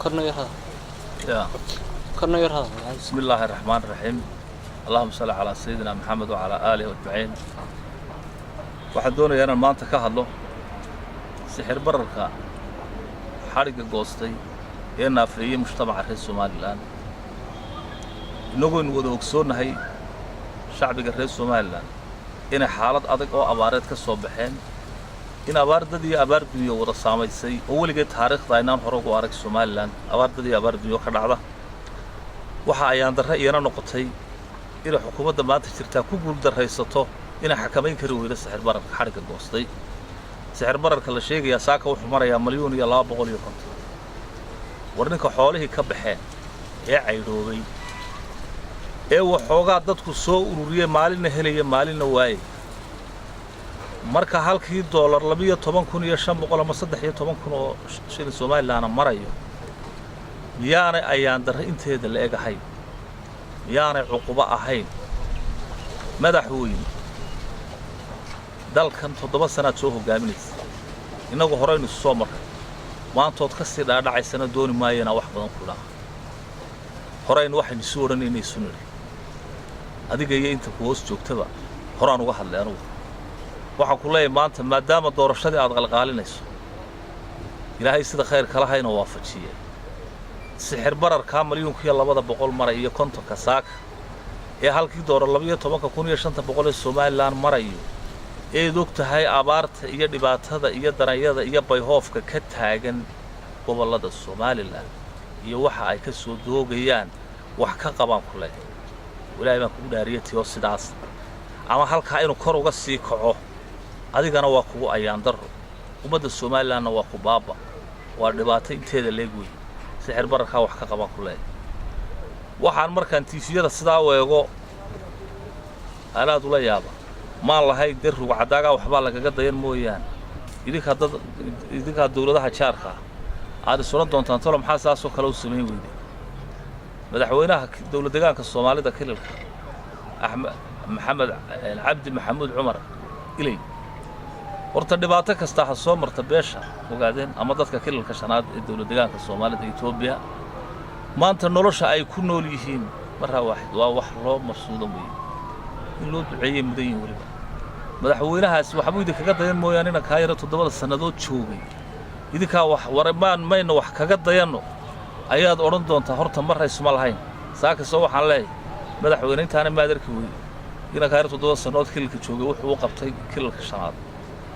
Korna yar hadal. Ya. Korna yar hadal. بسم الله الرحمن الرحيم، اللهم صل على سيدنا محمد وعلى آله أجمعين. Waxaan doonayaa inaan maanta ka hadlo sixir bararka xadhigga goostay ee naafeeyey mujtamaca reer Somaliland. Innagoynu wada ogsoonnahay shacbiga reer Somaliland inay xaalad adag oo abaareed ka soo baxeen, in abaar dad iyo abaar dunyo wada saamaysay oo weligeed taariikhda aynaan hore ugu arag Somaliland abaar dad iyo abaar dunyo ka dhacda. Waxa ayaan darre iyana noqotay inay xukuumadda maanta jirtaa ku guuldarraysato inay xakamayn kari weydo sixir bararka xadhigga goostay. Sixir bararka la sheegayaa saaka wuxuu marayaa 1,250,000. War ninka xoolihii ka baxeen ee caydhoobay ee waxoogaa dadku soo ururiyey, maalinna helaya, maalinna waaye, marka halkii doolar 12,500 ama 13,000 oo shilin Somalilandna marayo, miyaanay ayaan darre inteeda la eg ahayn? Miyaanay cuqubo ahayn? Madaxweyne, dalkan 7 sanaad soo hoggaaminaysa. Innagu horaynu isu soo marray. Maantood ka sii dhaadhacaysana dooni maayo inaan wax badan ku dhaha. Horaynu waxaynu isu odhanaynay isu nidhi, adiga iyo inta ku hoos joogtaba horaan uga hadlay. Anugu waxaan ku leeyahay maanta, maadaama doorashadii aad qalqaalinayso, Ilaahay sida khayr kala hayna waafajiye, sixir bararkaa 1,200,000 maray iyo kontonka saaka ee halkii doolar 12,500 ee Somaliland marayo, eed og tahay abaarta iyo dhibaatada iyo daranyada iyo bayhoofka ka taagan gobollada Somaliland iyo waxa ay ka soo doogayaan, wax ka qabaan ku leh. Ilaahay baan kugu dhaariya, tiyoo sidaas ama halkaa inuu kor uga sii kaco, adigana waa kugu ayaan darro, ummadda Somalilandna waa ku baaba, waa dhibaato inteeda leeg wey. Sixir bararkaa wax ka qabaan ku leeyahay. Waxaan markaan TV-yada sidaa u eego anaad ula yaaba maan lahayn dee rugcadaagaa waxbaa lagaga dayan mooyaane. Idinkaa dad, idinkaa dawladaha jaarka ah aad is odhan doontaan, tolo maxaa saasoo kale u samayn weyday? Madaxweynaha dowlad deegaanka Soomaalida kililka, Axmed Maxamed Cabdi Maxamuud Cumar Iley, horta dhibaato kasta ha soo marta beesha ogaadeen ama dadka kililka shanaad ee dowlad deegaanka Soomaalida Etoobiya, maanta nolosha ay ku nool yihiin maraa waaxid waa wax loo mabsuudo weeye, in loo duceeyey mudan yihin. Weliba madaxweynahaasi waxbuu idinkaga dayan mooyaane, inankaa yaro 7da sannadood joogay idinkaa wax warmaan mayna wax kaga dayanno ayaad odhan doontaa. Horta mar raysuma lahayn. Saakasoo waxaan leeyahay, madaxweyne, intaana maad arki weyde inankaa yaro 7da sannadood kililka joogay wuxuu u qabtay kililka shanaad.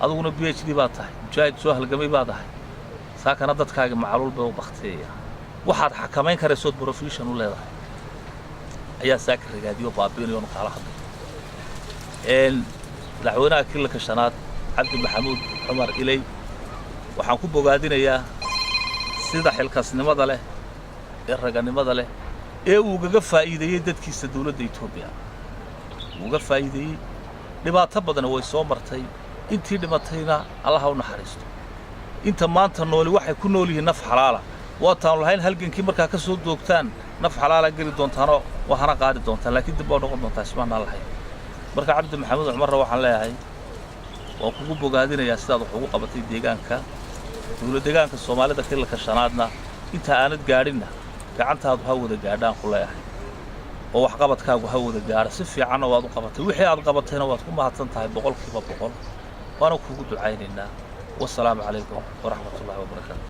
Adiguna PhD baad tahay, mujaahid soo halgamay baad ahay. Saakana dadkaaga macaluul bay u bakteeya. Waxaad xakamayn karaysood profession u leedahay ayaa saaka ragaadiyo baabiinayo onu kaala hadlay. Madaxweynaha kililka shanaad Cabdi Maxamuud Cumar Iley waxaan ku bogaadinayaa sida xilkasnimada leh ee raganimada leh ee uu ugaga faa'iideeyey dadkiisa dawladda Etoobiya uga faa'iideeyey. Dhibaato badana way soo martay. Intii dhimatayna Allaha u naxariisto. Inta maanta nooli waxay ku nool yihiin naf xalaala. Waataanu lahayn halgankii markaa ka soo doogtaan naf xalaala geli doontaanoo waxana qaadi doontaan, laakiin dib baa noqon doontaa ismaanaan lahayn. Marka Cabdi Maxamuud Cumarna waxaan leeyahay, waan kugu bogaadinayaa sidaad wax ugu qabatay deegaanka dowlad deegaanka Soomaalida kililka shanaadna. Inta aanad gaadhinna gacantaadu ha wada gaadhaan ku leeyahay oo waxqabadkaagu ha wada gaadho. Si fiicanna waad u qabatay. Wixii aad qabatayna waad ku mahadsan tahay 100%, waana kugu ducaynaynaa. Wasalaamu calaykum waraxmatullahi wabarakaatu.